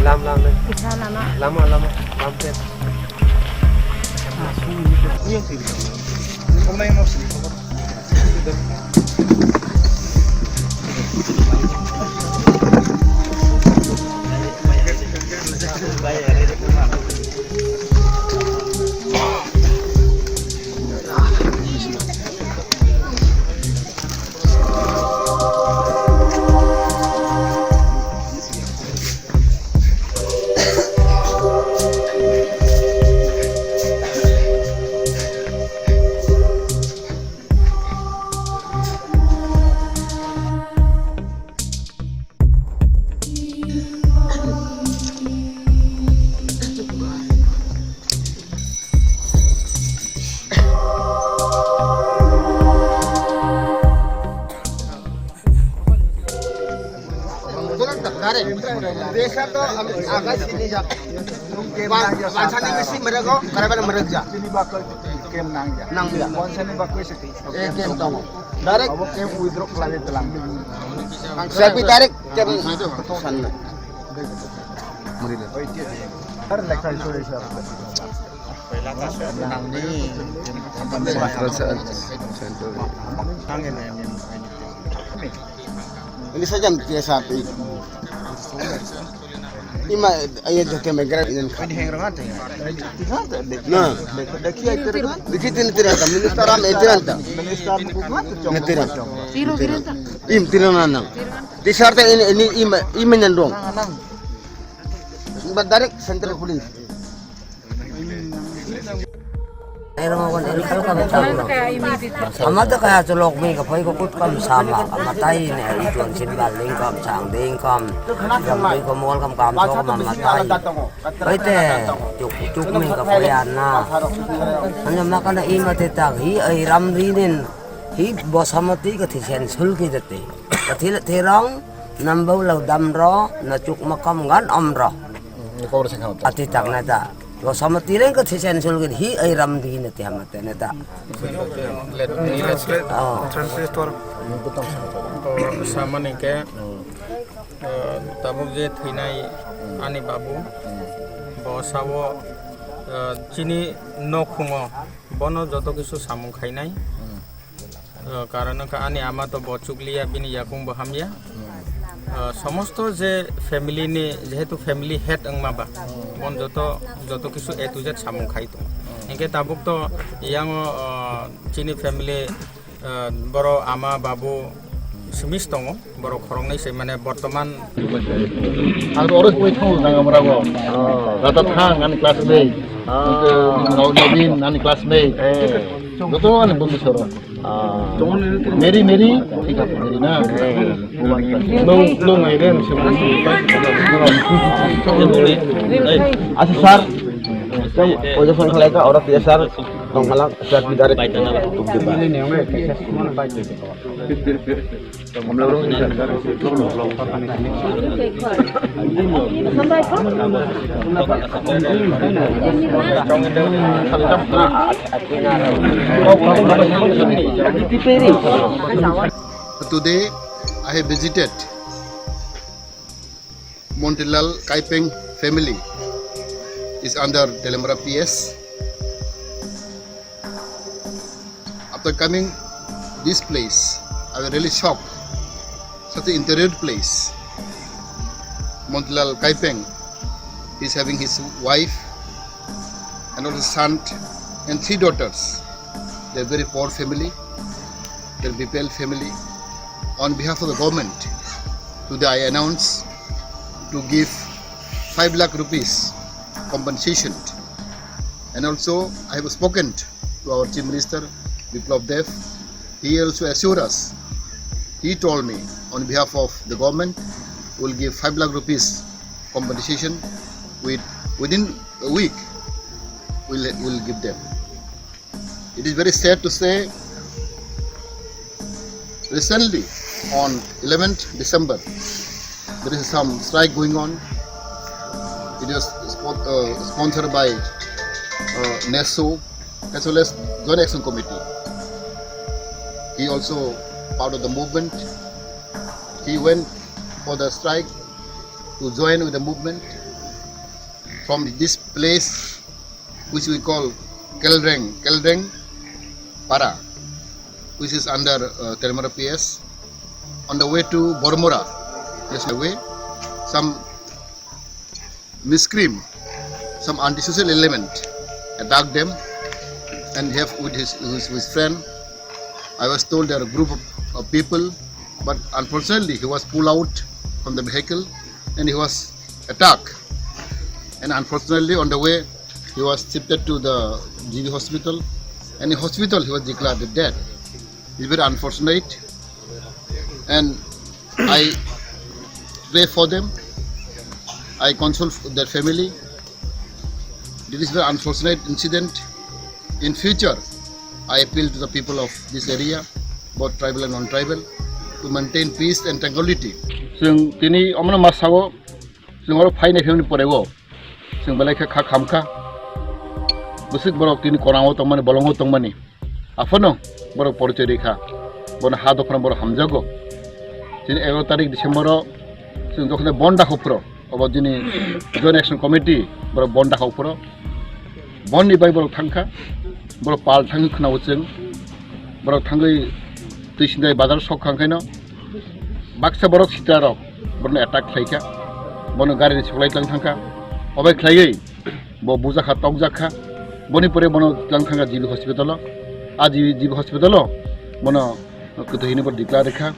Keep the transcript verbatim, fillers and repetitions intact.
Lam, lam, lam. Isa lama. Lama, lama. Lam, pen. Desa to agak sini ja. Ba-, bangsa ni bisi merego, karena merego ja. Sini bakal kem nang ja. Nang ja. Bangsa ni bakal sini. Eh, kem tong. Direct. Abo kem withdraw kelai telang. Saya pi direct kem sana. Muri le. Har lekha itu. Nang ni. Ini saja dia sapi. Ima, ayo, joke megra ini. Ini heng rongan teh. Na. Dekhi tini tini anta minister am tini anta. Minister bukan tu. Tini anta. Im tini nana. Tisar teh ini ini ima ima nyandong. Ba direct central police. Ama ta kaya cholok mi ka phai ko kut kam sama ka matai ne i tuan sin bal ding kam sang ding kam jam ding kam mol kam kam so kam matai. Bai te chuk chuk mi ka phai an na. Anya ma kana i ma te tak hi ai ram ri nin hi bosamati ka thi sen sul ki jate. Ka thi le the rong nam bau lau dam ro na chuk ma kam gan om ro. Ni kok rasa kau. Ati tak na ta. Lo sama tireng ka thisen sul gid hi ai ram di na ti hama te na ta. Let me translate. Oh. Translator. Samani ke, eh, tabuk je thinai ani babu, bo sawo, eh, chini nokhungo, bono joto kisu samung khainai. Eh, karon wngkha ani ama to bo chukliya, bini yakung bo hamya. Eh, somosto je family ni, jehetu family head wngma ba, bon joto, joto kisu A to Z samung khai tongo. Hinkhe tabuk to yango, eh, chini family, eh, boro ama babu simis tongo, borok khoroknwi se mane bortoman. Ang to oro poi thango jang amra go. Rata thang ani classmate. Nobin ani classmate. Joto ani bondhu soro. Meri, Meri, thik ase, Meri na. Nung, nung, ai den, se. Asa sir. Oja phone khalai ka, ora tiya sir. Nong malang, sir, di direct. Today, I have visited Montilal Kaipeng family is under Teliamura P S. After coming this place, I was really shocked. Such an interior place. Montilal Kaipeng is having his wife and also son and three daughters. They're very poor family. They're B P L family. On behalf of the government, today I announce to give five lakh rupees compensation. And also, I have spoken to our Chief Minister, Biplab Deb. He also assured us, he told me, on behalf of the government, we'll give five lakh rupees compensation with, within a week, we'll, we'll give them. It is very sad to say, recently, on eleventh December, there is some strike going on. It was uh, sponsored by uh, neso as well as Joint Action Committee. He also part of the movement. He went for the strike to join with the movement from this place which we call Kelreng, Kelreng Para, which is under uh, Telemara P S. On the way to Bormora, just the way, some miscreant, some antisocial element attacked them and have with his, his, his friend. I was told they are a group of, of people, but unfortunately he was pulled out from the vehicle and he was attacked. And unfortunately on the way he was shifted to the G B hospital, and in hospital he was declared dead. It's very unfortunate, and I pray for them. I console their family. This is very unfortunate incident. In future, I appeal to the people of this area, both tribal and non-tribal, to maintain peace and tranquility. Chwng tini omono ma sao, chwng oro phainai phimani porego, chwng belai khe kha khamkha. Bwswk borok tini korango tongmani, bolongo tongmani. Aphano borok porichoi rikha, bono ha dophano borok hamjago. Chini egaro tarik December o chwng jokhon bon dakho phuro, obo chini Joint Action Committee borok bon dakho phuro. Bonni bai borok thangkha, borok pal thangwi khwnao chwng, borok thangwi twi sindai bazar sok kha, onkhaino baksa borok sitra rok bono attack khlaikha, bono gari ni suklai tlang thangkha, obai khlaiwi bo bujakha, tokjakha, boni pore bono tlang thangkha G B hospital o, a G B, G B hospital o bono kwthwi hinwi bo declare rikha.